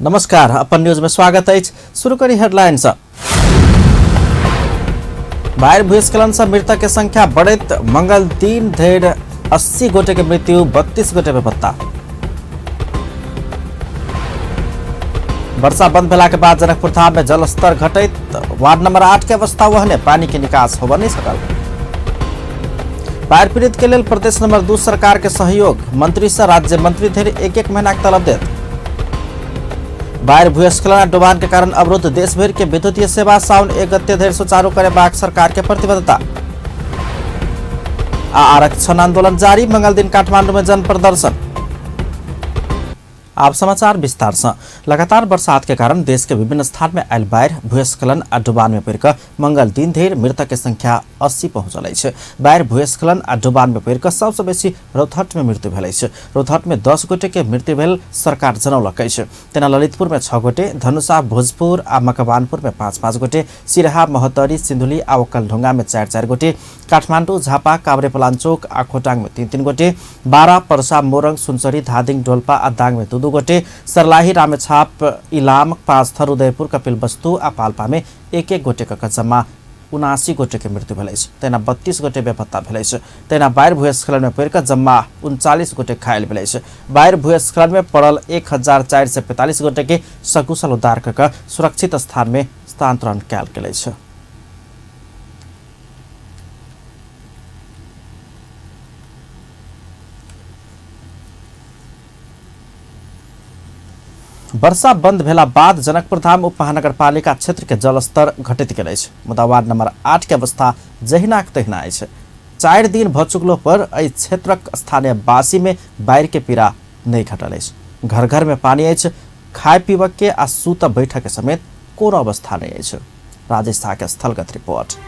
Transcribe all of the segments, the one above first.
नमस्कार, अपन न्यूज में स्वागत अछि। शुरू करी हेडलाइन से। बाढ़ि भूस्खलन से मृतक के संख्या बढ़ैत, मंगल दिन धरि 80 गोटे के मृत्यु, 32 गोटे बेपत्ता। वर्षा बंद भेला के बाद जनकपुर धाम में जलस्तर घटैत, वार्ड नंबर 8 के अवस्था ओहने, पानी के निकास होबय नहीं सकल। बाढ़ि पीड़ित के लेल प्रदेश नंबर 2 सरकार के सहयोग, मंत्री से राज्य मंत्री धरि एक एक महीना के तलब देत। बाढ़ि भूस्खलन आ डुबान के कारण अवरुद्ध देश भरि के विद्युतीय सेवा साउन 1 गते धरि सुचारू करेबाक सरकार के प्रतिबद्धता। आ आरक्षण आंदोलन जारी, मंगल दिन काठमांडू में जन प्रदर्शन। आप समाचार विस्तार से। लगातार बरसात के कारण देश के विभिन्न स्थान में आयल बाढ़ि, भूस्खलन आ डुबान में पड़ि मंगल दिन धरि मृतक के संख्या 80 पहुंचल अछि। बाढ़ि, भूस्खलन आ डुबान में पड़ि सबसे बेसी रौतहट में मृत्यु भेल अछि। रौतहट में 10 गोटे के मृत्यु भेल सरकार जनौलक अछि। तेना ललितपुर में 6 गोटे, धनुषा, भोजपुर आ मकवानपुर में 5-5 गोटे, सिरहा, महोत्तरी, सिन्धुली आ ओखलढुंगा में 4-4 गोटे, काठमाडौँ, झापा, काभ्रेपलाञ्चोक आ खोटाङ में 3-3 गोटे, बारा, पर्सा, मोरङ, सुनसरी, धादिङ, डोल्पा आ दाङ में 2-2 गोटे, सर्लाही, रामेछाप, इलाम, पाँचथर, उदयपुर, कपिलवस्तु आ पाल्पा में 1-1 गोटे क जम्मा 79 गोटे के मृत्यु भेल अछि। तहिना 32 गोटे बेपत्ता भेल अछि। तहिना बाढ़ि भूस्खलन में पड़ि कऽ जम्मा 39 गोटे घायल भेल अछि। बाढ़ि भूस्खलन में पड़ल 1445 गोटे के सकुशल उद्धार कऽ कऽ सुरक्षित स्थान में स्थानांतरण कयल गेल अछि। वर्षा बंद भेला बाद जनकपुर धाम उप महानगरपालिका क्षेत्र के जलस्तर घटैत गेल अछि। मुदा वार्ड नंबर 8 के अवस्था जहिनाक तहिना अछि। 4 दिन भ चुकलो पर एहि क्षेत्रक स्थानीय वासी में बाढ़ि के पीड़ा नहि घटल अछि। घर घर में पानी अछि, खाय पीबऽ के आ सूत बैठक के समेत कोनो अवस्था नहि अछि। राजेश झा के स्थलगत रिपोर्ट।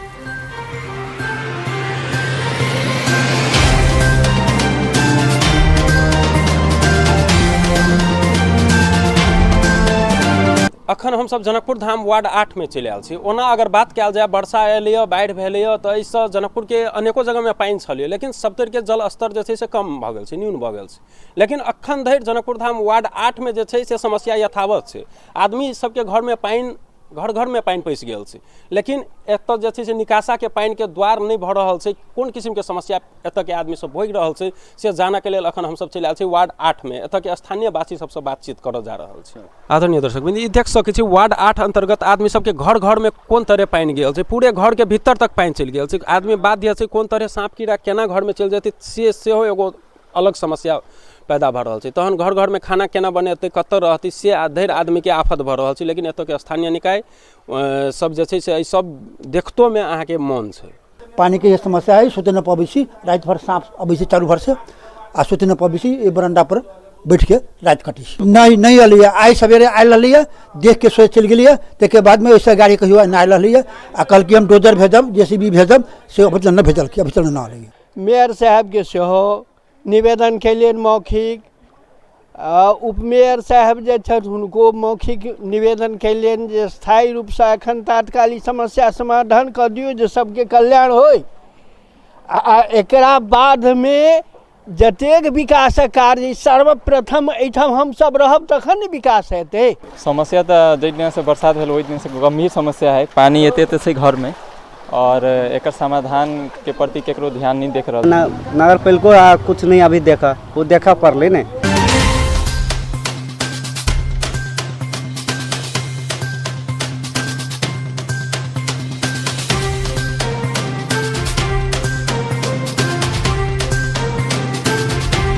अखन हमसब जनकपुर धाम वार्ड 8 में चलि आयल छी। ओना अगर बात कयल जाय, वर्षा एलैए, बाढ़ि भेलैए, तऽ एहिसँ जनकपुरके अनेको जगहमे पानि छलैए, लेकिन सबतरिके जल स्तर जे छै से कम भऽ गेल छै, न्यून भऽ गेल छै। लेकिन अखन धरि जनकपुर धाम वार्ड 8 में जे छै से समस्या यथावत छै। आदमी सबके घरमे पानि, घर घरमे पानि पैसि गेल छै, लेकिन एतऽ जे छै से निकासाके पानिके द्वार नहि भऽ रहल छै। कोन किसिमके समस्या एतऽके आदमी सब भोगि रहल छै से जानऽके लेल अखन हमसब चलि आयल छी वार्ड 8 में। एतऽके स्थानीय वासी सबसँ बातचीत करऽ जा रहल छी। आदरणीय दर्शक बिंदु, ई देख सकै छी वार्ड 8 अंतर्गत आदमी सबके घर घरमे कोन तरह पानि गेल छै। पूरे घरके भीतर तक पानि चलि गेल छै। आदमी बाध्य छै, कोन तरह साँप कीड़ा केना घरमे चलि जेतै से सेहो एगो अलग समस्या पैदा भऽ रहल छै। तहन घर घरमे खाना केना बनेतै, कतऽ रहतै, से धरि आदमीके आफत भऽ रहल छै। लेकिन एतऽके स्थानीय निकाय सब जे छै से एहि सब देखतोमे अहाँके मौन छै। पानिके समस्या है, सुति नहि पबै छी, राति भरि साँप अबै छै चारू भरसँ आ सुति नहि पबै छी। एहि बरण्डापर बैठके राति कटै छी। नहि नहि एलैए, आइ सवेरे आयल रहलैए, देखके सोचि चलि गेलैए। ताहिके बादमे ओहिसँ गाड़ी कहियो नहि आयल रहलैए आ कहलकै हम डोजर भेजब, जे सी बी भेजब, से अभी तक नहि भेजलकै, अभी तक नहि एलैए। मेयर साहेबके सेहो निवेदन केलियनि मौखिक, उपमेयर साहेब जे छथि हुनको मौखिक निवेदन केलियनि जे स्थायी रूपसँ एखन तात्काल ई समस्या समाधान कऽ दियौ जे सबके कल्याण होइ। आ एकरा बादमे जतेक विकासक कार्य सर्वप्रथम एहिठाम हमसब रहब तखन ने विकास हेतै। समस्या तऽ जाहि दिनसँ बरसात भेल ओहि दिनसँ गम्भीर समस्या है। पानि एते एते छै घरमे और एकर समाधान के प्रति केकरो ध्यान नहीं देख रहल। नगर पालिको आ कुछ नहीं अभी देखा, वो देखा पड़ले ने।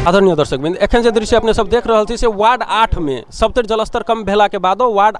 आदरणीय दर्शक बिंद, एखन जे दृश्य अपने सब देख रहल छी से वार्ड 8 में सबतरि जलस्तर कम भेला के बादो वार्ड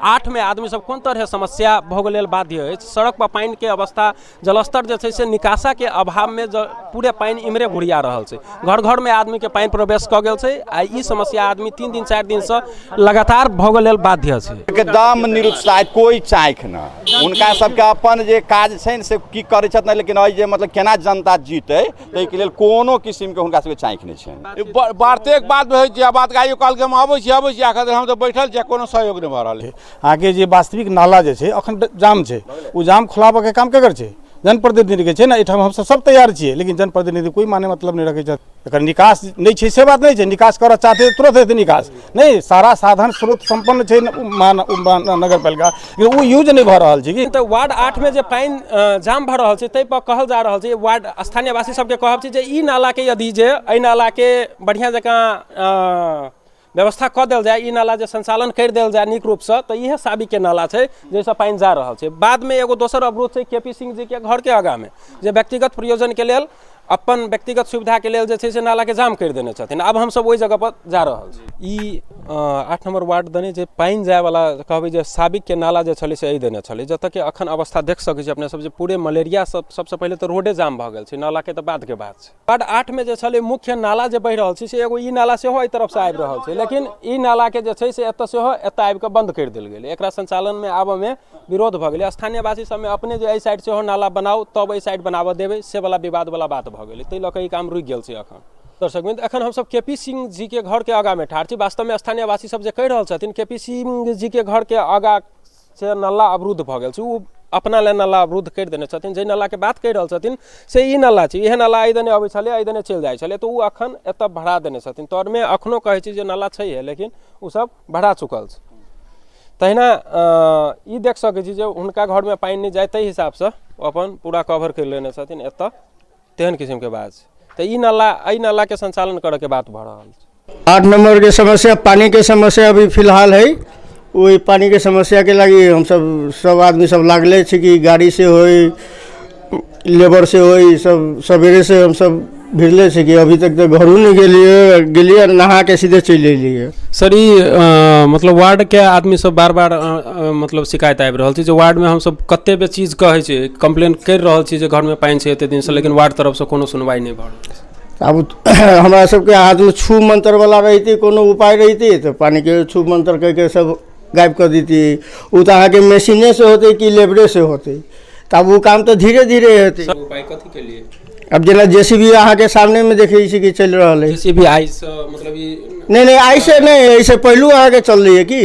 8 में आदमी सब कोन तरह समस्या भोगऽ लेल बाध्य अछि। सड़क पर पानि के अवस्था, जलस्तर जे छै से निकासा के अभाव में पूरे पानि इम्हरे घुरिया रहल छै। घर घर में आदमी के पानि प्रवेश कऽ गेल छै आ ई समस्या आदमी 3 दिन 4 दिन से लगातार भोगऽ लेल बाध्य छै। एकदम निरुत्साहित, कोई चाँखि न, हुनका सबके अपन जे काज छनि से की करै छथि, लेकिन एहि जे मतलब केना जनता जीतै ताहिके लेल कोनो किसिमके हुनका सबके चाँखि नहि छनि। वार्तेक बात होइ छै, बात गाइयो कहलकै हम अबै छी अबै छी, आखिर हम तऽ बैठल छी, कोनो सहयोग नहि भऽ रहल है। अहाँके जे वास्तविक नाला जे छै अखन जाम छै, ओ जाम खोलाबऽके काम केकर छै? जनप्रतिनिधिके छै ने, एहिठाम हमसब सब तैयार छियै, लेकिन जनप्रतिनिधि कोइ माने मतलब नहि रखै छथि। एकर निकास नहि छै से बात नहि छै, निकास करऽ चाहतै तुरंत हेतै निकास, नहि सारा साधन स्रोत सम्पन्न छै नगरपालिका, लेकिन ओ यूज नहि भऽ रहल छै। कि तऽ वार्ड 8 मे जे पानि जाम भऽ रहल छै ताहि पर कहल जा रहल छै, वार्ड स्थानीयवासी सबके कहब छै जे ई नालाके यदि जे एहि नालाके बढ़िआँ जकाँ व्यवस्था कऽ देल जाय, ई नाला जे संचालन करि देल जाय नीक रूपसँ, तऽ इएह साबिकके नाला छै जाहिसँ पानि जा रहल छै। बादमे एगो दोसर अवरोध छै के पी सिंह जीके घरके आगाँमे, जे व्यक्तिगत प्रयोजनके लेल अपन व्यक्तिगत सुविधाके लेल जे छै से नालाके जाम करि देने छथिन। आब हमसब ओहि जगह पर जा रहल छी। ई 8 नंबर वार्ड देने जे पानि जायवला कहबै जे साबिकके नाला जे छलै से एहि देने छलै, जतऽ कि अखन अवस्था देख सकै छी अपने सब जे पूरे मलेरिया सब सबसँ पहिले तऽ रोडे जाम भऽ गेल छै, नालाके तऽ बादके बात छै। वार्ड 8 मे जे छलै मुख्य नाला जे बहि रहल छै से एगो ई नाला सेहो एहि तरफसँ आबि रहल छै, लेकिन ई नालाके जे छै से एतऽ सेहो एतऽ आबि कऽ बन्द करि देल गेलै। एकरा संचालनमे आबऽमे विरोध भऽ गेलै। स्थानीयवासी सबमे अपने जे एहि साइड सेहो नाला बनाउ तब एहि साइड बनाबऽ देबै से वला विवादवला बात भऽ गेलै, ताहि लऽ कऽ ई काम रुकि गेल छै अखन। दर्शक मित्र, एखन हमसब के पी सिंह जी के घर के आगाँमे ठाढ़ छी। वास्तवमे स्थानीयवासी सब जे कहि रहल छथिन के पी सिंह जी के घर के आगाँ से नाला अवरुद्ध भऽ गेल छै, ओ अपना लए नाला अवरुद्ध करि देने छथिन। जाहि नालाके बात कहि रहल छथिन से ई नाला छै, इएह नाला एहि दने अबै छलै एहि दने चलि जाइ छलै, तऽ ओ अखन एतऽ बढ़ा देने छथिन। तरमे अखनो कहै छी जे नाला छैहे, लेकिन ओ सब बढ़ा चुकल छै। तहिना ई देख सकै छी जे हुनका घरमे पानि नहि जाय ताहि हिसाबसँ ओ अपन पूरा कवर करि लेने छथिन एतऽ, तेहन किसिमके बात छै। तऽ ई नाला एहि नालाके संचालन करऽके बात भऽ रहल छै। 8 नंबर के समस्या पानी के समस्या अभी फिलहाल है। वही पानी के समस्या के लागी हम सब सब आदमी सब लागले छी कि गाड़ी से होई लेबर से होई, सब सवेरे से हम सब भिड़ले छी कि अभी तक तो घरों नहीं गेलिए, गेलिए नहा के सीधे चलि एलिए। सर ई मतलब वार्ड के आदमी सब बार बार मतलब शिकायत आबि रहल छै जे वार्ड में हम सब कते बेर चीज कहै छै, कंप्लेन करि रहल छी जे घर में पानि छै एते दिन से, लेकिन वार्ड तरफ से कोनो सुनवाई नहि भऽ रहल छै। आब हमरा सबके हाथमे छू मंत्र वाला रहितै, कोनो उपाय रहितै तऽ पानिके छू मंत्र कहिके सब गायब कऽ दैतियै। ओ तऽ अहाँके मशीने से होतै कि लेबरे से होतै, तऽ आब ओ काम तऽ धीरे धीरे हेतै। उपाय कथी के लिए? अब जेना जेसीबी अहाँके सामनेमे देखै छी कि चलि रहल है। जेसीबी आइ से मतलब ई नहीं नहीं आइ से नहीं, एहिसँ पहिलू अहाँके चललै है कि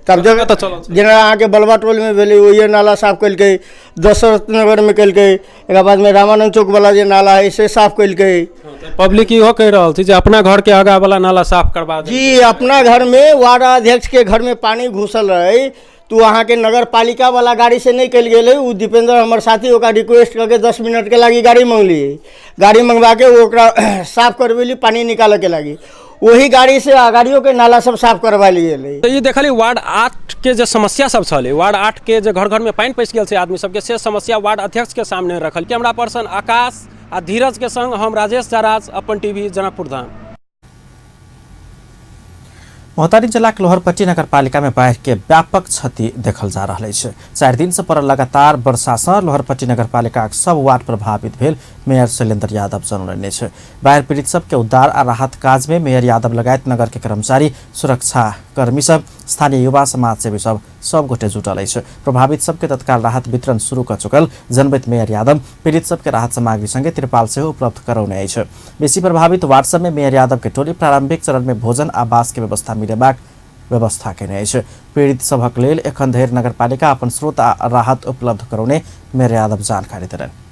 तब जब तऽ चलल छै। जेना अहाँके बलबा टोलमे भेलै ओहिए नाला साफ केलकै, दशरथ नगरमे केलकै, एकरा बादमे रामानंद चौकवला जे नाला है से साफ केलकै। पब्लिक इहो कहि रहल छै जे अपना घर के आगाँ वाला नाला साफ करबा दे। जी, अपना घरमे वार्ड अध्यक्ष के घरमे पानी घुसल रहै तो अहाँके नगर पालिका वाला गाड़ी से नहीं कल गेलै। ओ दीपेंद्र हमर साथी ओकरा रिक्वेस्ट करके 10 मिनट के लागी गाड़ी मंगलियै, गाड़ी मंगवा के ओकरा साफ करबेली पानी निकालऽ के लागी, वही गाड़ी से गाड़ियों के नाला सब साफ करवा गेलै। तऽ ई देखली वार्ड 8 के जे समस्या सब छलै, वार्ड 8 के जे घर घरमे पानि पैसि गेल छै आदमी सबके, से समस्या वार्ड अध्यक्ष के सामने रखल। कैमरा पर्सन आकाश आ धीरज के संग हम राजेश जराज, अपन टीवी, जनकपुर धाम। महोत्तरी जिलाक लोहरपट्टी नगरपालिका में बाढ़ि के व्यापक क्षति देखल जा रहल अछि। 4 दिन से पड़ल लगातार वर्षा से लोहरपट्टी नगरपालिकाक सब वार्ड प्रभावित भेल मेयर शैलेन्द्र यादव जनौलनि अछि। बाढ़ि पीड़ित सबके उद्धार आ राहत काज में मेयर यादव लगायत नगर के कर्मचारी, सुरक्षा कर्मी सब, स्थानीय युवा समाजसेवी सब सब गोटे जुटल अछि। प्रभावित सबके तत्काल राहत वितरण शुरू कऽ चुकल जनबैत मेयर यादव पीड़ित सबके राहत सामग्री संगे तिरपाल सेहो उपलब्ध करौने अछि। बेसी प्रभावित वार्ड सब में मेयर यादव के टोली प्रारंभिक चरण में भोजन आ बास के व्यवस्था मिलेबाक व्यवस्था केने अछि। पीड़ित सभक लेल एखन धरि नगरपालिका अपन स्रोत आ राहत उपलब्ध करौने मेयर यादव जानकारी देलनि।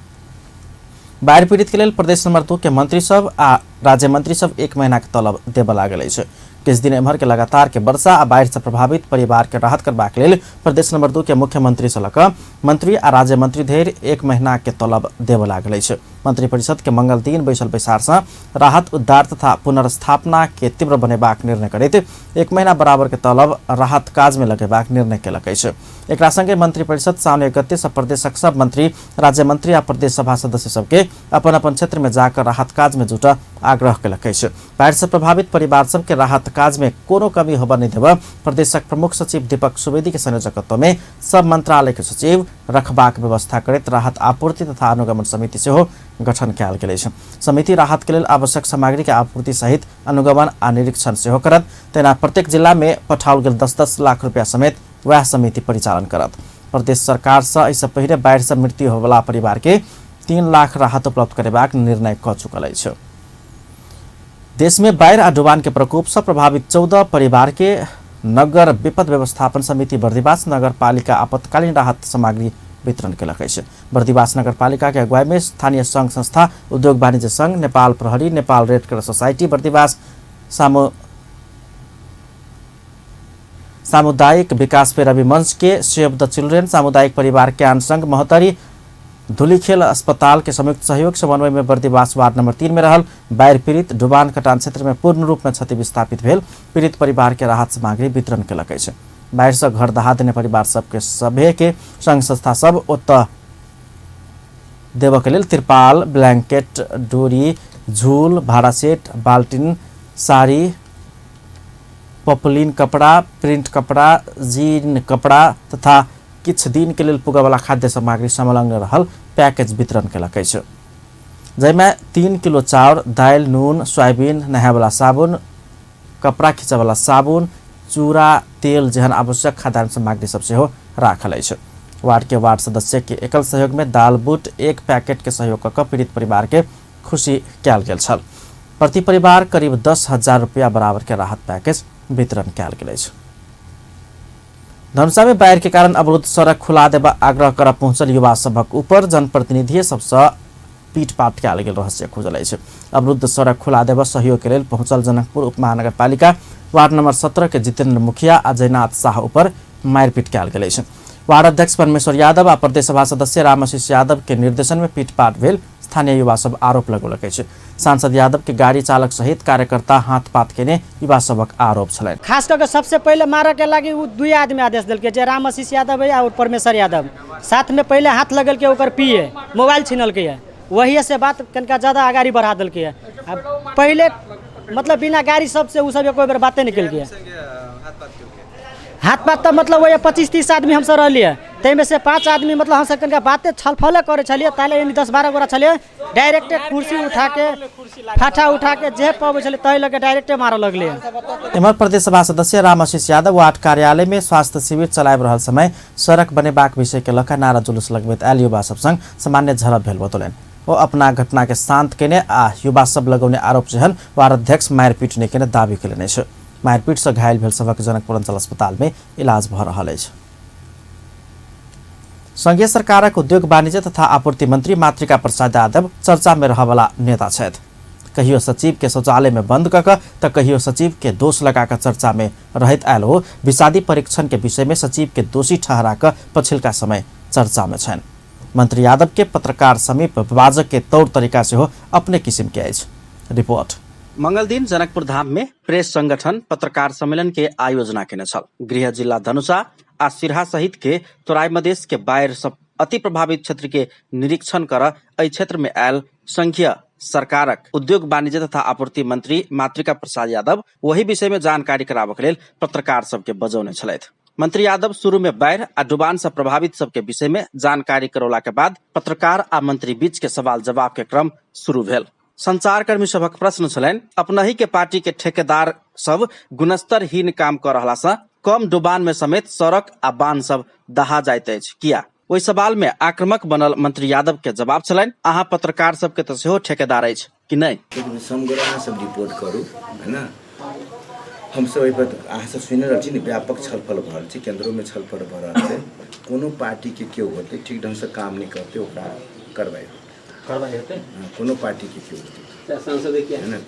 बाढ़ि पीड़ित के लेल प्रदेश नंबर 2 के मंत्री सब आ राज्य मंत्री सब 1 महीना के तलब देबऽ लागल अछि। किछु दिन एम्हर के लगातार के वर्षा आ बाढ़ि से प्रभावित परिवार के राहत करबाक लेल प्रदेश नंबर 2 के मुख्यमंत्री से लऽ कऽ मंत्री आ राज्य मंत्री धरि 1 महीना के तलब देबऽ लागल अछि। मंत्रिपरिषद के मंगल दिन बैसल बैसार से राहत उद्धार तथा पुनर्स्थापना के तीव्र बनेबाक निर्णय करैत 1 महीना बराबर के तलब राहत काज में लगेबाक निर्णय केलक अछि। एकरा संगे मंत्रिपरिषद साउन 1 गते से प्रदेशक सब मंत्री, राज्य मंत्री आ प्रदेश सभा सदस्य सबके अपन अपन क्षेत्र में जाकर राहत काज में जुटऽ आग्रह केलक अछि। बाढ़ि से प्रभावित परिवार सबके राहत काज में कोनो कमी होबऽ नहि देबऽ प्रदेशक प्रमुख सचिव दीपक सुवेदी के संयोजकत्व में सब मंत्रालय के सचिव रखबाक व्यवस्था करैत राहत आपूर्ति तथा अनुगमन समिति सेहो गठन कयल गेल अछि। समिति राहत के लेल आवश्यक सामग्री के आपूर्ति सहित अनुगमन आ निरीक्षण सेहो करत। तहिना प्रत्येक जिला में पठाओल गेल 10-10 लाख रुपया समेत वएह समिति परिचालन करत। प्रदेश सरकार से एहिसँ पहिले बाढ़ि से मृत्यु होबला परिवार के 3 लाख राहत उपलब्ध करेबाक निर्णय कऽ चुकल अछि। देश में बाढ़ि आ डुबान के प्रकोप से प्रभावित 14 परिवार के नगर विपद व्यवस्थापन समिति बर्दिवास नगरपालिका आपतकालीन राहत सामग्री वितरण केलक अछि। बर्दिवास नगरपालिका के अगुवाई में स्थानीय संघ संस्था, उद्योग वाणिज्य संघ, नेपाल प्रहरी, Nepal red cross society Bardibas, सामुदायिक विकास पैरवी मंच के सेव द चिल्ड्रेन, सामुदायिक परिवार ज्ञान संघ महोत्तरी, धुलीखेल अस्पताल के संयुक्त सहयोग समन्वय में बर्दिवास वार्ड नंबर 3 में रहल बाढ़ि पीड़ित डुबान कटान क्षेत्र में पूर्ण रूप में क्षति विस्थापित भेल पीड़ित परिवार के राहत सामग्री वितरण केलक अछि। बाढ़ि से घर दहा देने परिवार सबके सभे के संघ संस्था सब ओतऽ देबऽ के लेल तिरपाल, ब्लैंकेट, डोरी, झूल, भाड़ा सेट, बाल्टीन, साड़ी, पॉपलिन कपड़ा, प्रिंट कपड़ा, जीन कपड़ा तथा किछु दिन के लेल पुगयवला खाद्य सामग्री संलग्न रहल पैकेज वितरण केलक अछि, जाहिमे 3 किलो चाउर, दालि, नून, सोयाबीन, नहायवला साबुन, कपड़ा खींचयवला साबुन, चूड़ा, तेल जेहन आवश्यक खाद्यान्न सामग्री सब सेहो राखल अछि। वार्ड के वार्ड सदस्य के एकल सहयोग में दाल बूट 1 पैकेट के सहयोग कऽ कऽ पीड़ित परिवार के खुशी कयल गेल छल। प्रति परिवार करीब 10,000 रुपया बराबर के राहत पैकेज वितरण कयल गेल अछि। धनुषा में बाढ़ि के कारण अवरुद्ध सड़क खुला देबा आग्रह कर पहुंचल युवा सभक ऊपर जनप्रतिनिधि सबसँ पीटपाट कयल गेल रहस्य खुजल अछि। अवरुद्ध सड़क खुला देबा सहयोग के लेल पहुंचल जनकपुर उपमहानगरपालिका वार्ड नंबर 17 के जितेंद्र मुखिया आ जयनाथ शाह ऊपर मारिपीट कयल गेल अछि। वार्ड अध्यक्ष परमेश्वर यादव आ प्रदेश सभा सदस्य रामाशीष यादव के निर्देशन में पीटपाट भेल स्थानीय युवा सब आरोप लगौलक अछि। सांसद यादव के गाड़ी चालक सहित कार्यकर्ता हाथ पात केने युवा सबक आरोप छलनि। खास करके सबसे पहले मारऽ के लागि उ 2 आदमी आदेश देलकै, जे रामाशीष यादव है और परमेश्वर यादव। साथ में पहले हाथ लगलकै ओकर पीए, मोबाइल छीनलकै है, वही से बात कनिका ज्यादा अगाड़ी बढ़ा देलकै है। आ पहले मतलब बिना गाड़ी सबसे उ सब एको बेर बाते नहीं केलकै है। हाथ पात तऽ मतलब वही 25-30 आदमी हमसब रहलियै, ताहिमे से 5 आदमी मतलब हमसब कनिका बाते छलफले करै छलियै, ताहि यानी 10-12 गोरा छलियै, डायरेक्टे कुर्सी उठा के फाठा उठा के जे पबै छलियै ताहि लऽ के डायरेक्टे मारऽ लगलियै। एम्हर प्रदेश सभा सदस्य रामाशीष यादव वार्ड कार्यालय में स्वास्थ्य शिविर चलाबि रहल समय सड़क बनेबाक विषय के लऽ कऽ नारा जुलूस लगबैत आयल युवा सब संग सामान्य झड़प भेल बतौलनि। ओ अपना घटना के शांत केने आ युवा सब लगौने आरोप जेहन वार्ड अध्यक्ष मारिपीट नहि केने दावी केलनि अछि। मारिपीट से घायल भेल सभक जनकपुर अंचल अस्पताल में इलाज भऽ रहल अछि। संघीय सरकारक उद्योग वाणिज्य तथा आपूर्ति मंत्री मातृका प्रसाद यादव चर्चा में रहयवला नेता छथि। कहियो सचिव के शौचालय में बंद कऽ कऽ तऽ कहियो सचिव के दोष लगा कऽ चर्चा में रहैत आयल ओ विषादी परीक्षण के विषय में सचिव के दोषी ठहरा कऽ पछिलका समय चर्चा में छनि। मंत्री यादव के पत्रकार समीप बाजऽ के तौर तरीका सेहो अपने किसिम के अछि। रिपोर्ट। मंगल दिन जनकपुर धाम में प्रेस संगठन पत्रकार सम्मेलन के आयोजना केने छल। गृह जिला धनुषा आ सिरहा सहित के तोराई मधेश के बाढ़ि सँ अति प्रभावित क्षेत्र के निरीक्षण कर एहि क्षेत्र में आयल संघीय सरकारक उद्योग वाणिज्य तथा आपूर्ति मंत्री मातृका प्रसाद यादव वही विषय में जानकारी कराबक लेल पत्रकार सबके बजौने छलथि। मंत्री यादव शुरू में बाढ़ि आ डुबान से प्रभावित सबके विषय में जानकारी करौला के बाद पत्रकार आ मंत्री बीच के सवाल जवाब के क्रम शुरू भेल। संचारकर्मी सभक प्रश्न छलनि, अपनहि के पार्टी के ठेकेदार सब गुणस्तरहीन काम कर रहला सँ कम डुबान में समेत सड़क आ बांध सब दहा जाइत अछि किया? ओहि सवाल में आक्रामक बनल मंत्री यादव के जवाब छलनि, अहाँ पत्रकार सबके तऽ सेहो ठेकेदार अछि कि नहि? लेकिन समग्र अहाँ सब रिपोर्ट करू, है ना? हमसब एहिपर अहाँ सब सुनि रहल छी ने, व्यापक छलफल भऽ रहल छै, केन्द्रोमे छलफल भऽ रहल छै। कोनो पार्टीके केओ होतै ठीक ढङ्गसँ काम नहि करतै ओकरा कार्रवाइ होतै। कार्रवाई हेतै? हँ, कोनो पार्टीके केओ होतै, चाहे सांसद किया है ना?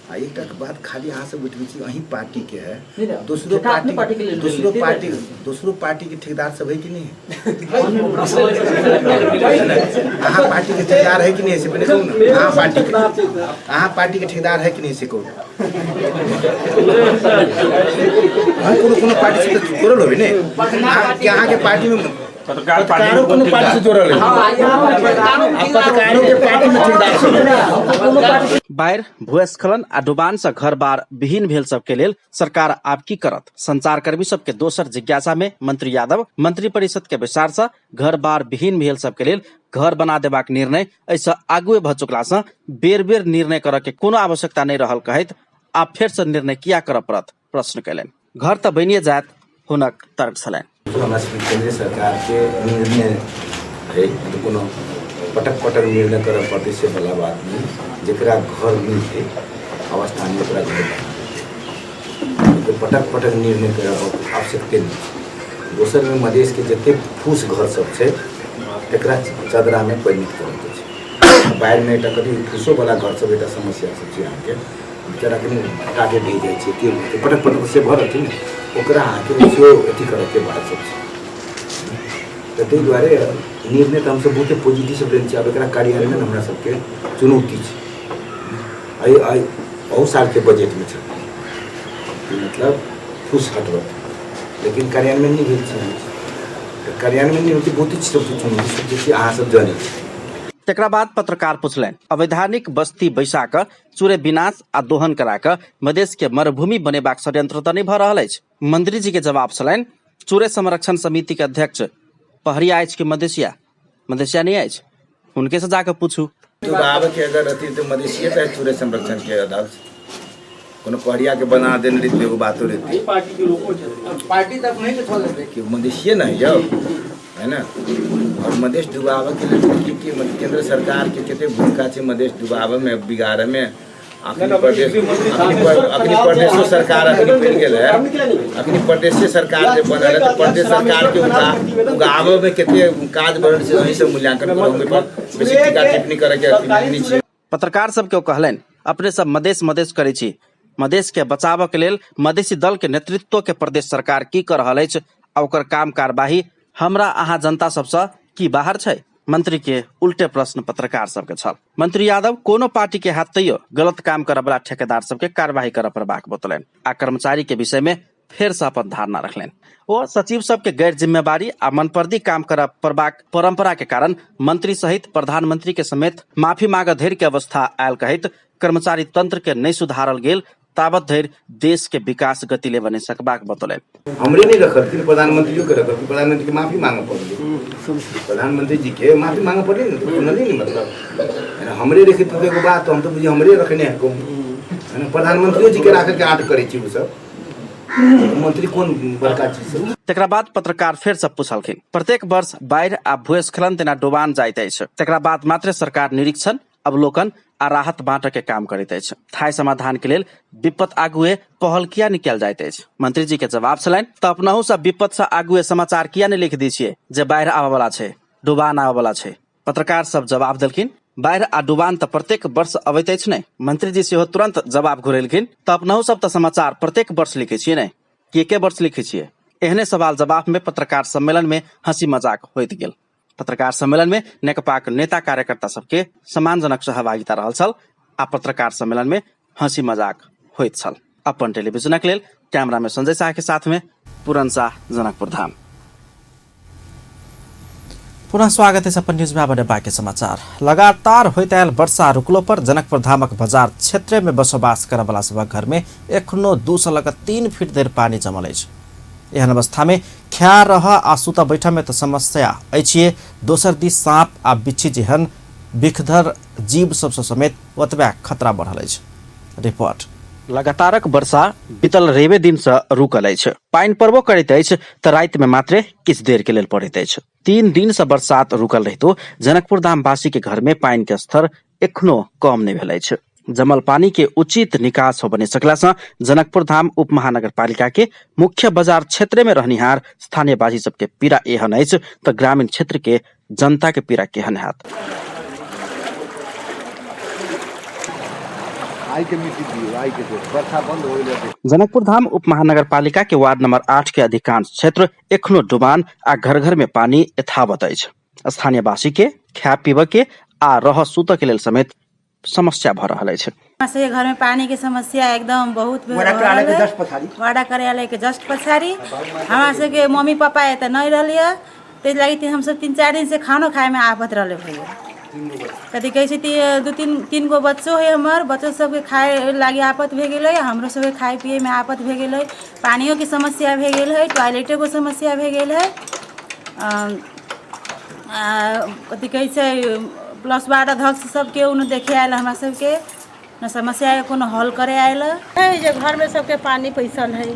आ एकटा बात खाली अहाँ सब उठबै छी, अहीं पार्टीके है, नहीं, नहीं, दोसरो ठेका अपने पार्टी पार्टी के लेल दोसरो लेते पार्टी रहे। दोसरो पार्टीके ठेकेदार सब है कि नहीं? अहाँ पार्टीके ठेकेदार है कि नहीं से पहिले कहू ने, अहाँ पार्टीके ठेकेदार है कि नहीं से कहू। हम कोनो कोनो पार्टी से तऽ जोड़ल होबै ने, अहाँके पार्टीमे पत्रकारो कोनो पार्टी से जोड़ल है, पत्रकारो के पार्टी में ठेकेदार सब। बाढ़ि, भूस्खलन आ डुबान से घर बार विहीन भेल सबके लेल सरकार आब की करत? संचारकर्मी सबके दोसर जिज्ञासा में मंत्री यादव मंत्री परिषद के बैसार से घर बार विहीन भेल सबके लेल घर बना देबाक निर्णय एहिसँ आगुए भऽ चुकला सँ बेर बेर निर्णय करऽ के कोनो आवश्यकता नहि रहल कहैत आब फेर से निर्णय किया करऽ पड़त प्रश्न कयलनि। घर तऽ बनिए जायत हुनक तर्क छलनि। हमरा सबके केंद्रीय सरकारके निर्णय है, मतलब कोनो पटक पटक निर्णय करऽ पड़तै से वाला बात नहीं, जकरा घर मिलतै अवस्थामे ओकरा घर बना देतै, पटक पटक निर्णय करऽ आवश्यकते नहीं। दोसरमे मधेशके जतेक फूस घर सब छै तकरा चदरामे परिणत करैके छै। बाढ़िमे एकटा कथी फूसोवला घर सब एकटा समस्या सब छै अहाँके, बेचारा कनि टाटे ढहि जाइ छै, तेल छै पटक पटक से भऽ रहल छै ने, ओकरा अहाँके सेहो अथी करैके बात सब छै। तऽ ताहि दुआरे निर्णय तऽ हमसब बहुते पॉजिटिव सब लेने छी। आब एकरा कार्यान्वयन हमरा सबके चुनौती छै। एहि एहि अहू सालके बजटमे छल कि मतलब फूस हटबऽ, लेकिन कार्यान्वयन नहि भेल छै। तऽ कार्यान्वयन नहि होइ छै, बहुते चीज सबसँ चुनौती सब जे छै अहाँ सब जनै छी। तकरा बाद पत्रकार पुछलनि, अवैधानिक बस्ती बैसा कऽ चूरे विनाश आ दोहन करा कऽ मधेश के मरुभूमि बनेबाक षड्यंत्र तऽ नहि भऽ रहल अछि? मंत्री जी के जवाब छलनि, चूरे संरक्षण समिति के अध्यक्ष पहरिया अछि कि मधेशिया? मधेशिया नहि अछि, हुनके से जाके पूछू। डुबाबे के अगर अथी तऽ मधेशिये तऽ चूरे संरक्षण के अध्यक्ष, कोनो पहरिया के बना देने रहितै एगो बातो रहितै। पार्टी के लोको छथिन, पार्टी तक नहीं के कि मधेशिये ने यौ है ना। और मधेश डुबाबे के लेल की की मतलब केंद्र सरकार के कते भूमिका छै मधेश डुबाबे में, बिगाड़े में। अखनी प्रदेश अखनी प्रदेशो सरकार अखनी बनि गेल है, अखनी प्रदेशे सरकार जे बनल है तऽ प्रदेश सरकार के उगाबे में कते काज बढ़ल छै एहि से मूल्यांकन करू, ओहि पर बेसी टीका टिप्पणी करे के अथी नहि छै। पत्रकार सबके ओ कहलनि, अपने सब मधेश मधेश करै छी, मधेश के बचाबऽ के लेल मधेशी दल के नेतृत्व के प्रदेश सरकार की कऽ रहल अछि आ ओकर काम कार्यवाही हमरा अहाँ जनता सबसँ की बाहर छै? मंत्री के उल्टे प्रश्न पत्रकार सबके छल। मंत्री यादव कोनो पार्टी के हाथ तैयो गलत काम करऽ वाला ठेकेदार सबके कार्यवाही करऽ पड़बाक बतौलनि आ कर्मचारी के विषय में फेर से अपन धारणा रखलनि। ओ सचिव सबके गैर जिम्मेवारी आ मनपर्दी काम करऽ पड़बाक परंपरा के कारण मंत्री सहित प्रधानमंत्री के समेत माफी मांगऽ धरि के अवस्था आयल कहैत कर्मचारी तंत्र के नहि सुधारल गेल ताबत धरि देश के विकास गति लेबऽ नहि सकबाक बतौलनि। हमरे नहि रखलखिन, प्रधानमंत्रियों के रखलखिन, प्रधानमंत्री के माफी मांगऽ पड़लै, प्रधानमंत्री जी के माफी मांगऽ पड़लै ने, तऽ सुनलियै ने मतलब हमरे रखित तऽ एगो बात, हम तऽ बुझियौ हमरे रखने है कहूँ है ना, प्रधानमंत्रियो जी के राखै के आँट करै छी ओसब, मंत्री कोन बड़का चीज छै। तकरा बाद पत्रकार फेर से पुछलखिन, प्रत्येक वर्ष बाढ़ि आ भूस्खलन तेना डुबान जाइत अछि, तकरा बाद मात्र सरकार निरीक्षण, अवलोकन आ राहत बांटऽ के काम करैत अछि, स्थायी समाधान के लेल विपत आगुए पहल किया नहि कयल जाइत अछि? मंत्री जी के जवाब छलनि, तऽ अपनहु सब विपत से आगुए समाचार किया नहि लिख दै छियै जे बाढ़ि आबऽ वाला छै, डुबान आबऽ वाला छै? पत्रकार सब जवाब देलखिन, बाढ़ि आ डुबान तऽ प्रत्येक वर्ष अबैत अछि ने? मंत्री जी सेहो तुरंत जवाब घुरेलखिन, तऽ अपनहु सब तऽ समाचार प्रत्येक वर्ष लिखै छियै ने, कि एके वर्ष लिखै छियै? एहने सवाल जवाब में पत्रकार सम्मेलन में हंसी मजाक होइत गेल। पत्रकार सम्मेलन में नेकपाक नेता कार्यकर्ता सबके सम्मानजनक सहभागिता रहल छल आ पत्रकार सम्मेलन में हंसी मजाक होइत छल। अपन टेलीविजनक लेल कैमरा में संजय शाह के साथ में पूरन शाह, जनकपुर धाम। पुनः स्वागत है अपन न्यूज में। आब बाकी समाचार। लगातार होइत आयल वर्षा रुकलो पर जनकपुर धामक बाजार क्षेत्र में बसोबास करऽ वाला सबक घर में एखनो 2 से लग 3 फीट धरि पानी जमल अछि। एहन अवस्था में खा रह आ सुत बैठ में तो समस्या अछिए, दोसर दिस सांप आ बिच्छी जेहन विखधर जीव सबसँ समेत ओतबे खतरा बढ़ल अछि। रिपोर्ट। लगातारक वर्षा बीतल रवि दिन से रुकल अछि। पानि पड़बो करैत अछि तऽ राति में मात्रे किछु देर के लेल पड़ैत अछि। 3 दिन से बरसात रुकल रहितो जनकपुर धामवासी के घर में पानि के स्तर एखनो कम नहि भेल अछि। जमल पानी के उचित निकास हो बने सकला से जनकपुर धाम उप महानगर पालिका के मुख्य बाजार क्षेत्र में रहनिहार स्थानीयवासी सबके पीड़ा एहन अछि तऽ ग्रामीण क्षेत्र के जनता के पीड़ा केहन हैत। जनकपुर धाम उप महानगर पालिका के वार्ड नंबर 8 के अधिकांश क्षेत्र एखनो डुबान आ घर घर में पानी यथावत अछि। स्थानीयवासी के खाय पीबऽ के आ रह सुतऽ के लेल समेत समस्या भऽ रहल अछि। से घर में पानी के समस्या एकदम बहुत वाडा कार्यालय के जस्ट पछाड़ी, वाडा कार्यालय के जस्ट पछाड़ी हमरा सबके मम्मी पापा एतऽ नहीं रहलियै, ताहि लागि हमसब 3-4 दिन से खानो खाए में आफत रहले भैया। कथी कहै छै, 2-3 गो बच्चो है हमर, बच्चो सबके खाए लागि आफत भए गेलै, हमरो सबके खाए पिए में आफत भए गेलै, पानियोके समस्या भए गेल है, टॉयलेटोके समस्या भए गेल है। कथी कहै छै, प्लस वार्ड अध्यक्ष सब केओ नहि देखे आयल हमरा सबके, न समस्या कोनो हल करे आयल है। जे घरमे सबके पानी पैसल है,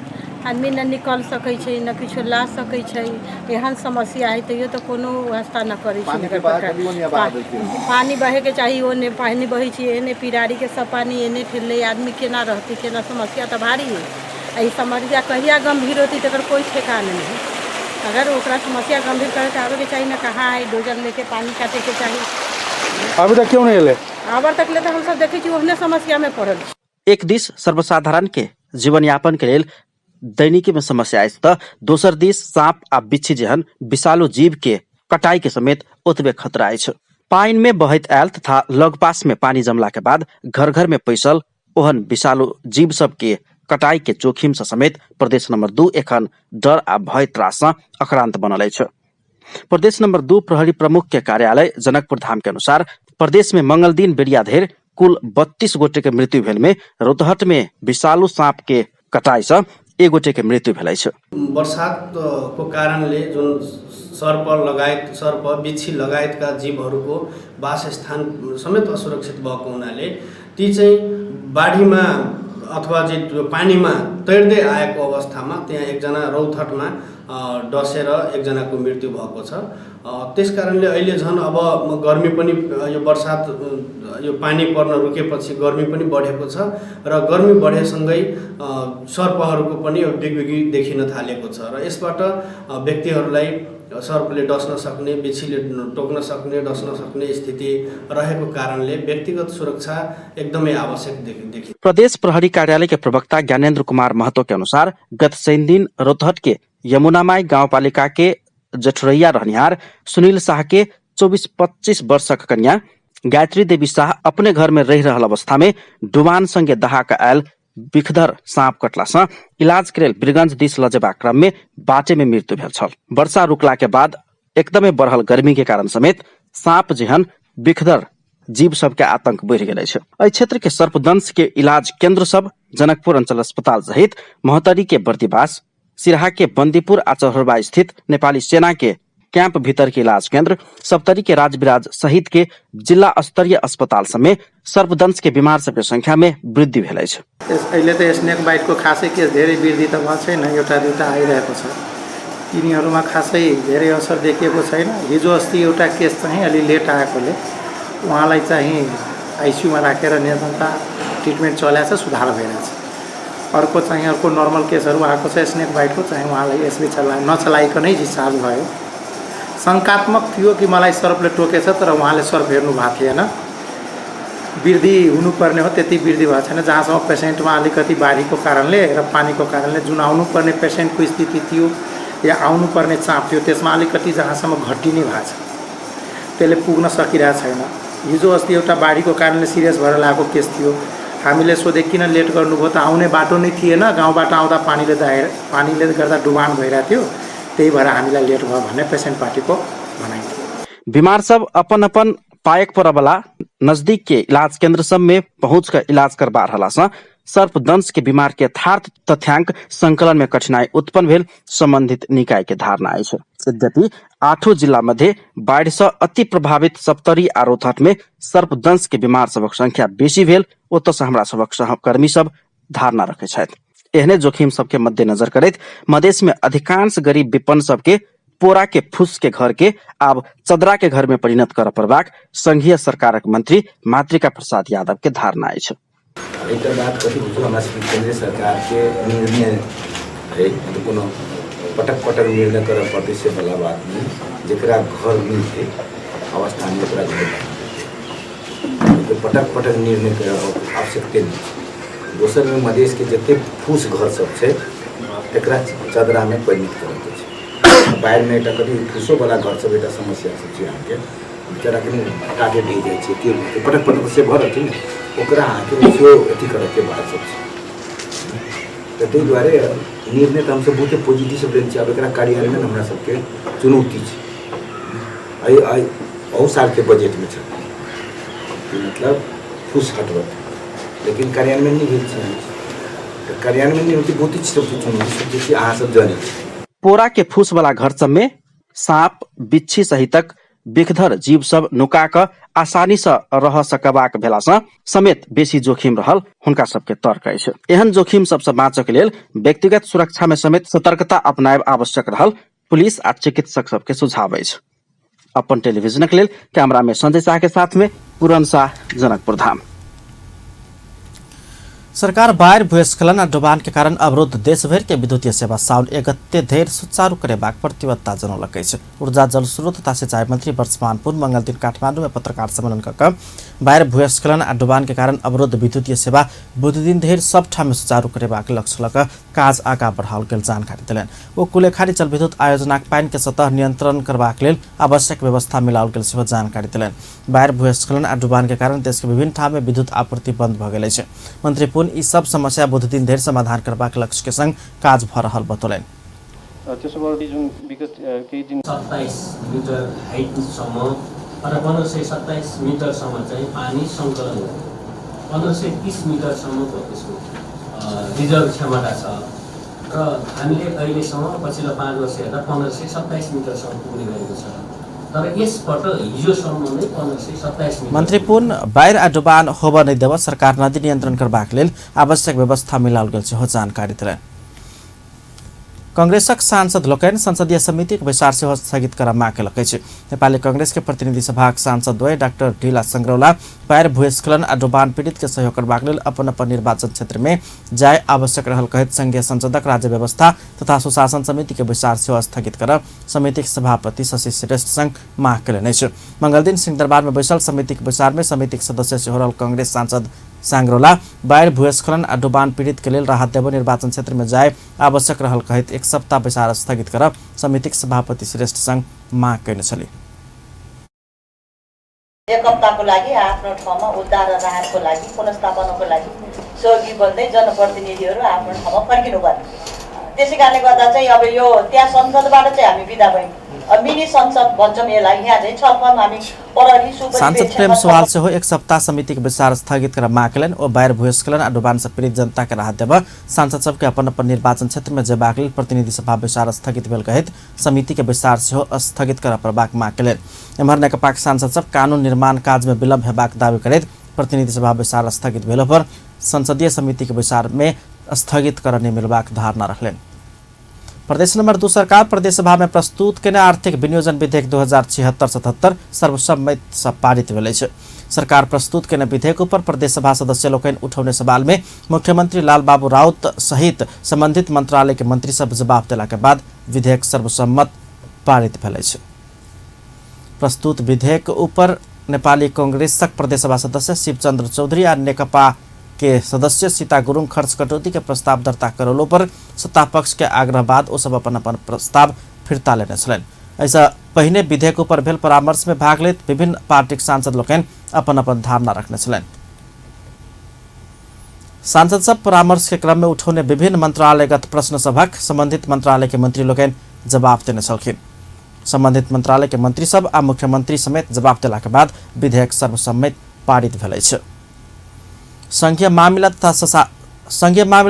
आदमी न निकल सकै छै, न किछो ला सकै छै, एहन समस्या है, तैयो तऽ कोनो व्यवस्था न करै छै। पानी बहेके चाही, ओने पानी बहै छै, एने पिरारीके सब पानी एने ठेललै, आदमी केना रहतै केना? समस्या तऽ भारी है। एहि समस्या कहिया गंभीर होतै तकर कोई ठेकान नहीं है। अगर ओकरा समस्या गंभीर करे तऽ आबैके चाही ने। कहाँ है डोजर लेके पानि काटैके चाही। अभी तक क्यों नहीं एलै? आबर तक ले तऽ हमसब देखै छी ओहने समस्यामे पड़ल छी। एक दिस सर्वसाधारण के जीवनयापन के लेल दैनिकी में समस्या अछि तऽ दोसर दिस साँप आ बिच्छी जेहन विषालु जीव के कटाई के समेत ओतबे खतरा अछि। पानि में बहैत आयल तथा लगपास में पानि जमला के बाद घर घर में पैसल ओहन विषालु जीव सब के कटाई के जोखिम से समेत प्रदेश नंबर 2 एखन डर आ भय त्रास से आक्रांत बनल अछि। प्रदेश नंबर 2 प्रहरी प्रमुख के कार्यालय जनकपुर धाम के अनुसार प्रदेश में मंगल दिन बेरिया धरि कुल 32 गोटे के मृत्यु भेल में रौतहट में विषालु सांप के कटाई से एक गोटे के मृत्यु भेल अछि। बर्सातको कारणले जुन सर्प लगायत सर्प बिच्छी लगायतका जीवहरूको वासस्थान समेत असुरक्षित भएको हुनाले ती चाहिँ बाढीमा अथवा चाहिँ पानीमा तैर्दै आएको अवस्थामा त्यहाँ एकजना रौतहटमा डसेर एकजनाको मृत्यु भएको छ। त्यस कारणले अहिले झन् अब गर्मी पनि यो बर्सात यो पानी पर्न रुकेपछि गर्मी पनि बढेको छ र गर्मी बढेसँगै सर्पहरूको पनि बिगबिगी देखिन थालेको छ र यसबाट व्यक्तिहरूलाई सर्पले डस्न सक्ने, बिच्छीले टोक्न सक्ने, डस्न सक्ने स्थिति रहेको कारणले व्यक्तिगत सुरक्षा एकदमै आवश्यक देखिन्छ। प्रदेश प्रहरी कार्यालय के प्रवक्ता ज्ञानेन्द्र कुमार महतो के अनुसार गत शनि दिन रौतहट के यमुनामाई गाउँपालिका के जठरैया रहनिहार सुनील शाह के 24-25 वर्षक कन्या गायत्री देवी शाह अपने घर में रहि रहल अवस्था में डुबान संगे दहा कऽ आयल बिखधर सांप कटला सँ इलाज के लेल वीरगंज दिस लऽ जेबाक क्रम में बाटे में मृत्यु भेल छल। वर्षा रुकला के बाद एकदमै बढ़ल गर्मी के कारण समेत सांप जेहन बिखधर जीव सबके आतंक बढ़ि गेल अछि। एहि क्षेत्र के सर्पदंश के इलाज केंद्र सब जनकपुर अंचल अस्पताल सहित महोत्तरी के बर्दिवास, सिरहा के बंदीपुर आ चरहरबा स्थित नेपाली सेना के कैंप भीतर के इलाज केंद्र, सप्तरी के राजविराज सहित के जिला स्तरीय अस्पताल सब में सर्पदंश के बीमार सबके संख्या में वृद्धि भेल अछि। अहिले त स्नेक बाइटको खासै केस धेरै वृद्धि त भएको छैन, एउटा दुईटा आइरहेको छ। तिनीहरूमा खासै धेरै असर देखिएको छैन। हिजो अस्ति एउटा केस चाहिँ अलि लेट आएकोले उहाँलाई चाहिँ आइसियुमा राखेर निरन्तर ट्रिटमेन्ट चलाएको छ, सुधार भइरहेछ। अर्को चाहिँ अर्को नर्मल केसहरू आएको छ स्नेक बाइटको चाहिँ उहाँलाई एसबी नचलाइकनै डिस्चार्ज भयो। शङ्कात्मक थियो कि मलाई सर्पले टोकेछ, तर उहाँले सर्प हेर्नु भएको थिएन। वृद्धि हुनुपर्ने हो त्यति वृद्धि भएको छैन। जहाँसम्म पेसेन्टमा अलिकति बाढीको कारणले र पानीको कारणले जुन आउनुपर्ने पेसेन्टको स्थिति थियो या आउनुपर्ने चाप थियो त्यसमा अलिकति जहाँसम्म घटी नै भएको छ, त्यसले पुग्न सकिरहेको छैन। हिजो अस्ति एउटा बाढीको कारणले सिरियस भएर लागेको केस थियो। हामीले सोधे किन लेट गर्नुभयो त आउने बाटो नै थिएन, गाउँबाट आउँदा पानीले पानीले गर्दा डुबान भइरहेको थियो, त्यही भएर हामीलाई लेट भयो भन्ने पेसेन्ट पार्टीको भनाइ थियो। बीमार सब अपन अपन पायक परबला नजदीक के इलाज केंद्र सब में पहुंच कर इलाज करबा रहला सँ सर्पदंश के बीमार के यथार्थ तथ्यांक संकलन में कठिनाई उत्पन्न भेल संबंधित निकाय के धारणा अछि। यद्यपि आठों जिला मध्ये बाढ़ि सँ अति प्रभावित सप्तरी आ रौतहट में सर्पदंश के बीमार सबक संख्या बेसी भेल ओतऽ सँ हमरा सबक सहकर्मी सब धारणा रखै छथि। एहने जोखिम सबके मद्देनजर करैत मधेश में अधिकांश गरीब विपन्न सबके पोरा के फूस के घर के आब चदरा के घर में परिणत करऽ पड़बाक संघीय सरकारक मंत्री मातृका प्रसाद यादव के धारणा अछि। एकटा बात कथी बुझू, हमरा सबके केंद्रीय सरकारके निर्णय है, मतलब कोनो पटक पटक निर्णय करऽ पड़तै से वाला बात नहि। जकरा घर मिलतै अवस्थामे ओकरा घर बना, पटक पटक निर्णय करऽ आवश्यकते नहि छै। दोसरमे मधेशके जतेक फूस घर सब छै तकरा चदरामे परिणत करऽके छै। बाढ़िमे एकटा कथी फूसोवला घर सब एकटा समस्या सब छै, अहाँके बेचारा कनि टाटे ढहि जाइ छै, के पटक पटक से भऽ रहल छै ने, ओकरा अहाँके सेहो अथी करऽके बात सब छै। तऽ ताहि दुआरे निर्णय तऽ हमसब बहुते पॉजिटिव सब लेने छी। आब एकरा कार्यान्वयन हमरा सबके चुनौती छै। एहि अहू सालके बजटमे छै मतलब फूस हटबऽ, लेकिन कार्यान्वयन नहि भेल छै। तऽ कार्यान्वयन नहि होइ छै, बहुते चीज सबके चुनौती सब जे छै अहाँ सब जनै छी। पोरा के फूस वाला घर सब में साँप बिच्छी सहितक विषधर जीव सब नुका कऽ आसानी सँ रह सकबाक भेला सँ समेत बेसी जोखिम रहल हुनका सबके तर्क अछि। एहन जोखिम सबसँ बाँचऽ के लेल व्यक्तिगत सुरक्षा में समेत सतर्कता अपनायब आवश्यक रहल पुलिस आ चिकित्सक सबके सुझाव अछि। अपन टेलीविजनक लेल कैमरा में संजय शाह के साथ में पूरन शाह, जनकपुर धाम। सरकार बाढ़ि, भूस्खलन आ डुबान के कारण अवरुद्ध देशभरि के विद्युतीय सेवा साउन 1 गते धरि सुचारू करेबाक प्रतिबद्धता जनौलक अछि। ऊर्जा, जलस्रोत तथा सिंचाई मंत्री वर्षमान पुन मंगलदिन काठमाडौँ में पत्रकार सम्मेलन क क बाढ़ि, भूस्खलन आ डुबान के कारण अवरुद्ध विद्युतीय सेवा बुधदिन धरि सब ठाम सुचारू करेबाक लक्ष्य ल क काज आगा बढ़ाओल गेल जानकारी देलनि। ओ कुलेखारी जलविद्युत आयोजनाक पानि के सतह नियंत्रण करबाक लेल आवश्यक व्यवस्था मिलाओल गेल सेहो जानकारी देलनि। बाढ़ि, भूस्खलन आ डुबान के कारण देश के विभिन्न ठाम में विद्युत आपूर्ति बंद भ गेल अछि। मंत्री पुन ई सब समस्या बुधदिन धरि समाधान करबाक लक्ष्य के संग काज भ रहल बतौलनि। त्यसो भए जुन विगत केही दिन 27 मिटर हाइटसम्म अथवा 1527 मिटरसम्म चाहिँ पानी सङ्कलन हुन्छ। 1530 मिटरसम्मको त्यसको रिजर्भ क्षमता छ र हामीले अहिलेसम्म पछिल्लो 5 वर्ष हेर्दा 1527 मिटरसम्म पुग्ने गरेको छ। तर यसपल्ट हिजोसम्म नै 1527 मिटर। मंत्री पुन बाढ़ि आ डुबान होब नहि देब सरकार नदी नियंत्रण करबाक लेल आवश्यक व्यवस्था मिलाओल गेल सेहो जानकारी देलनि। कांग्रेसक सांसद लोकनि संसदीय समितिक बैसार सेहो स्थगित करऽ माग केलक अछि। नेपाली कांग्रेस के प्रतिनिधि सभाक सांसद द्वय डाक्टर ढिला संग्रौला बाढ़ि, भूस्खलन आ डुबान पीड़ित के सहयोग करबाक लेल अपन अपन निर्वाचन क्षेत्र में जाय आवश्यक रहल कहैत संघीय संसदक राज्य व्यवस्था तथा सुशासन समिति के बैसार सेहो स्थगित करऽ समितिक सभापति शशि श्रेष्ठ संग माग केलनि अछि। मंगलदिन सिंहदरबार में बैसल समितिक बैसार में समितिक सदस्य सेहो रहल कांग्रेस सांसद सांग्रोला बाढ़ि, भूस्खलन आ डुबान पीड़ित के लेल राहत देब निर्वाचन क्षेत्र में जाय आवश्यक रहल कहैत 1 सप्ताह बैसार स्थगित करब समितिक सभापति श्रेष्ठ संग माग कयने छली। 1 हप्ताको लागि आफ्नो ठाउँमा उद्धार र राहतको लागि पुनर्स्थापनाको लागि सहयोगी बन्दै जनप्रतिनिधिहरू आफ्नो ठाउँमा फर्किनु पर्ने। त्यसै कारणले गर्दा चाहिँ अब यो त्यहाँ संसदबाट चाहिँ हामी बिदा भयौँ। अब मिनी संसद भन्छौँ यसलाई, यहाँ चाहिँ छलफल हामी प्रहरी सांसद प्रेम सुवाल सेहो 1 सप्ताह समितिक बैसार स्थगित कर माग केलनि। ओ बाढ़ि, भूस्खलन आ डुबान सँ पीड़ित जनता के राहत देब सांसद सबके अपन अपन निर्वाचन क्षेत्र में जेबाक लेल प्रतिनिधि सभा बैसार स्थगित भेल कहैत समिति के बैसार सेहो स्थगित करऽ पड़बाक माग केलनि। एम्हर नेकपाक सांसद सब कानून निर्माण काज में विलम्ब हेबाक दावी करैत प्रतिनिधि सभा बैसार स्थगित भेलो पर संसदीय समिति के बैसार में स्थगित करऽ नहि मिलबाक धारणा रखलनि। प्रदेश नंबर 2 सरकार प्रदेश सभा में प्रस्तुत केने आर्थिक विनियोजन विधेयक 2076-77 सर्वसम्मति से पारित भेल अछि। सरकार प्रस्तुत केने विधेयक ऊपर प्रदेश सभा सदस्य लोकनि उठौने सवाल में मुख्यमंत्री लालबाबू राउत सहित संबंधित मंत्रालय के मंत्री सब जवाब देला के बाद विधेयक सर्वसम्मत पारित भेल अछि। प्रस्तुत विधेयक ऊपर नेपाली कांग्रेसक प्रदेश सभा सदस्य शिवचंद्र चौधरी आ नेकपा के सदस्य सीता गुरुङ खर्च कटौती के प्रस्ताव दर्ता करौलो पर सत्ता पक्ष के आग्रह बाद ओ सब अपन अपन प्रस्ताव फिर्ता लेने छलनि। एहिसँ पहिने विधेयक ऊपर भेल परामर्श में भाग लैत विभिन्न पार्टीक सांसद लोकनि अपन अपन धारणा रखने छलनि। सांसद सब परामर्श के क्रम में उठौने विभिन्न मंत्रालयगत प्रश्न सभक संबंधित मंत्रालय के मंत्री लोकनि जवाब देने छलखिन। संबंधित मंत्रालय के मंत्री सब आ मुख्यमंत्री समेत जवाब देला के बाद विधेयक सर्वसम्मति पारित भेल अछि। संघीय मामिला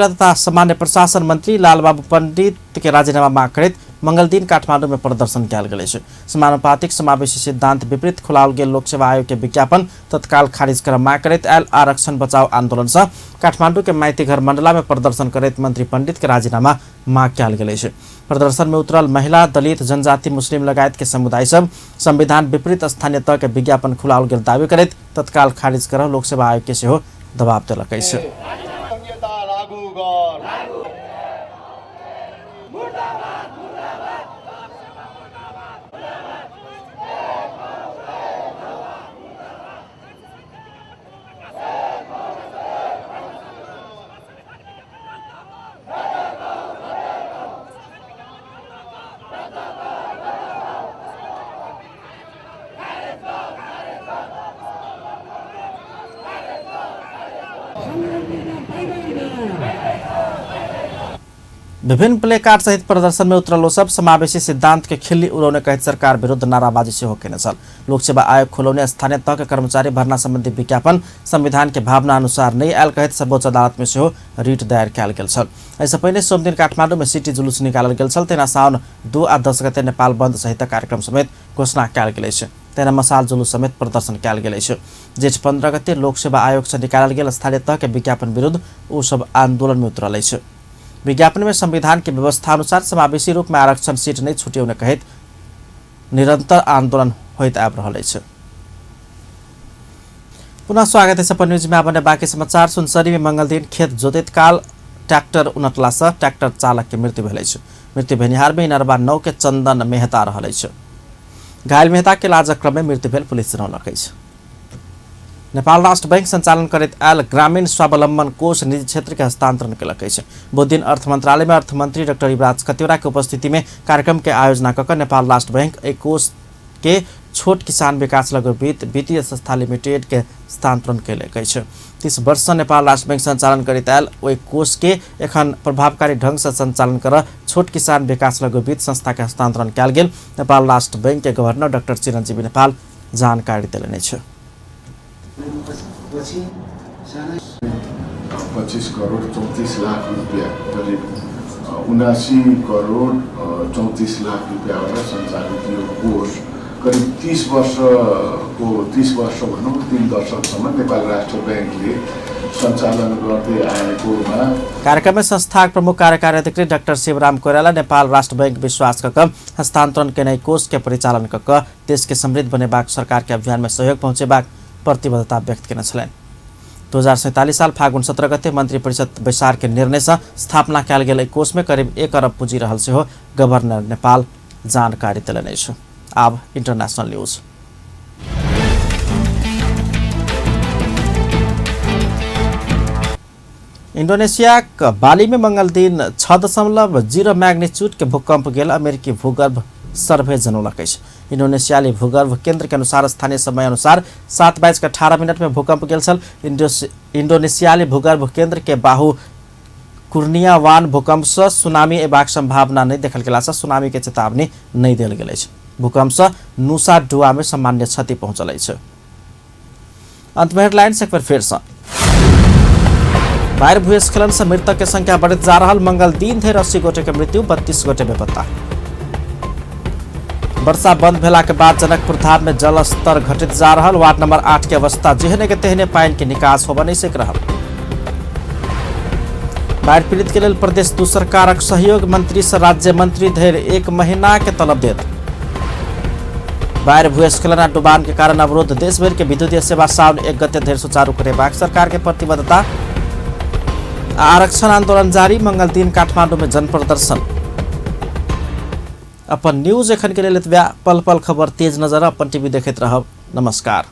तथा सामान्य प्रशासन मंत्री लालबाबू पंडित के राजीनामा माग करैत मंगलदिन काठमाडौँ में प्रदर्शन कयल गेल अछि। समानुपातिक समावेशी सिद्धांत विपरीत खुलाओल गेल लोक सेवा आयोग के विज्ञापन तत्काल खारिज कर माग करैत आयल आरक्षण बचाओ आंदोलन से काठमाडौँ के माइतीघर मंडला में प्रदर्शन करैत मंत्री पंडित के राजीनामा माग कयल गेल अछि। प्रदर्शन में उतरल महिला, दलित, जनजाति, मुस्लिम लगायत के समुदाय सब संविधान विपरीत स्थानीय तह के विज्ञापन खुलाओल गेल दावी करैत तत्काल खारिज कर लोक सेवा आयोग के सेहो दबाव देलक अछि। विभिन्न प्ले कार्ड सहित प्रदर्शन में उतरल सब समावेशी सिद्धांत के खिल्ली उड़ौने कहैत सरकार विरुद्ध नाराबाजी सेहो केने छल। लोक सेवा आयोग खोलौने स्थानीय तह के कर्मचारी भर्ना संबंधी विज्ञापन संविधान के भावना अनुसार नहि आयल कहैत सर्वोच्च अदालत में सेहो रिट दायर कयल गेल छल। एहिसँ पहिने सोमदिन काठमाडौँ में सिटी जुलूस निकालल गेल छल। तेना साउन 2 आ 10 गते नेपाल बंद सहित कार्यक्रम समेत घोषणा कयल गेल अछि। तेना मसाल जुलूस समेत प्रदर्शन कयल गेल अछि। जेठ 15 गते लोक सेवा आयोग से निकालल गेल स्थानीय तह के विज्ञापन विरुद्ध ओ सब आंदोलन में उतरल अछि। विज्ञापन में संविधान के व्यवस्था अनुसार समावेशी रूप में आरक्षण सीट नहीं छुटियौने कहैत निरंतर आंदोलन होइत आबि रहल अछि। पुनः स्वागत है अपन न्यूज में। आबने बाकी समाचार। सुनसरी में मंगल दिन खेत जोतैत काल ट्रैक्टर उनटला से ट्रैक्टर चालक के मृत्यु भेल अछि। मृत्यु भेनिहार में इनरबा 9 के चंदन मेहता रहल अछि। घायल मेहता के इलाजक क्रम में मृत्यु भेल पुलिस जनौलक अछि। नेपाल राष्ट्र बैंक संचालन करैत आयल ग्रामीण स्वावलंबन कोष निजी क्षेत्र के हस्तांतरण केलक अछि। बुधदिन अर्थ मंत्रालय में अर्थमंत्री डॉक्टर युवराज खतिवड़ा के उपस्थिति में कार्यक्रम के आयोजना कऽ नेपाल राष्ट्र बैंक एहि कोष के छोट किसान विकास लघु वित्त वित्तीय संस्था लिमिटेड के हस्तांतरण केलक अछि। 30 वर्ष से नेपाल राष्ट्र बैंक संचालन करैत आयल ओहि कोष के एखन प्रभावकारी ढंग से संचालन कर छोट किसान विकास लघु वित्त संस्था के हस्तांतरण कयल गेल नेपाल राष्ट्र बैंक के गवर्नर डॉक्टर चिरंजीवी नेपाल जानकारी देलनि अछि। 25 करोड़ 34 लाख रुपया करिब 79 करोड़ 34 लाख रुपयाबाट सञ्चालित यो कोष करिब 30 वर्षको 30 वर्ष भनौँ 3 दशकसम्म नेपाल राष्ट्र बैंकले सञ्चालन गर्दै आएकोमा कार्यक्रम में संस्थाक प्रमुख कार्यकारी अधिकृत डाक्टर शिवराम कोइराला नेपाल राष्ट्र बैंक विश्वास कऽ हस्तांतरण केने कोष के परिचालन कऽ देश के समृद्ध बनेबाक सरकार के अभियान में सहयोग पहुँचेबाक प्रतिबद्धता व्यक्त केने छलनि। 2047 साल फागुन 17 गते मंत्री परिषद बैसार के निर्णय से स्थापना कयल गेल एहि कोष में करीब 1 अरब पूंजी रहल सेहो गवर्नर नेपाल जानकारी देलनि अछि। आब इंटरनेशनल न्यूज। इंडोनेशिया बाली में मंगल दिन 6.0 मैग्नीट्यूड के भूकंप गेल अमेरिकी भूगर्भ सर्वे जनौलक अछि। इंडोनेशियाली भूगर्भ केंद्र के अनुसार स्थानीय समय अनुसार 7:18 में भूकंप गेल छल। इंडोनेशियाली भूगर्भ केंद्र के बाहु कुर्नियावान भूकंप से सुनामी एबाक संभावना नहीं देखल गेला से सुनामी के चेतावनी नहीं देल गेल अछि। भूकंप से नुसा डुआ में सामान्य क्षति पहुंचल अछि। अंत में हेडलाइंस एक बार फिर से। बाढ़ि भूस्खलन से मृतक के संख्या बढ़ैत जा रहल। मंगल दिन धरि 80 गोटे के मृत्यु, 32 गोटे बेपत्ता। वर्षा बंद भेला के बाद जनकपुर धाम में जल स्तर घटित जा रहल। वार्ड नंबर 8 के अवस्था जेहने के तेहने, पानि के निकास होबय नहीं सक रहल। बाढ़ि पीड़ित के लेल प्रदेश 2 सरकारक सहयोग, मंत्री से राज्य मंत्री धरि 1 महीना के तलब देत। बाढ़ि भूस्खलन आ डुबान के कारण अवरुद्ध देशभरि के विद्युतीय सेवा साउन 1 गते धरि सुचारू करेबाक सरकार के प्रतिबद्धता। आरक्षण आंदोलन जारी, मंगल दिन काठमांडू में जन प्रदर्शन। अपन न्यूज एखन के लेल एतबे। पल पल खबर तेज नजर अपन टीवी देखैत रहब। नमस्कार।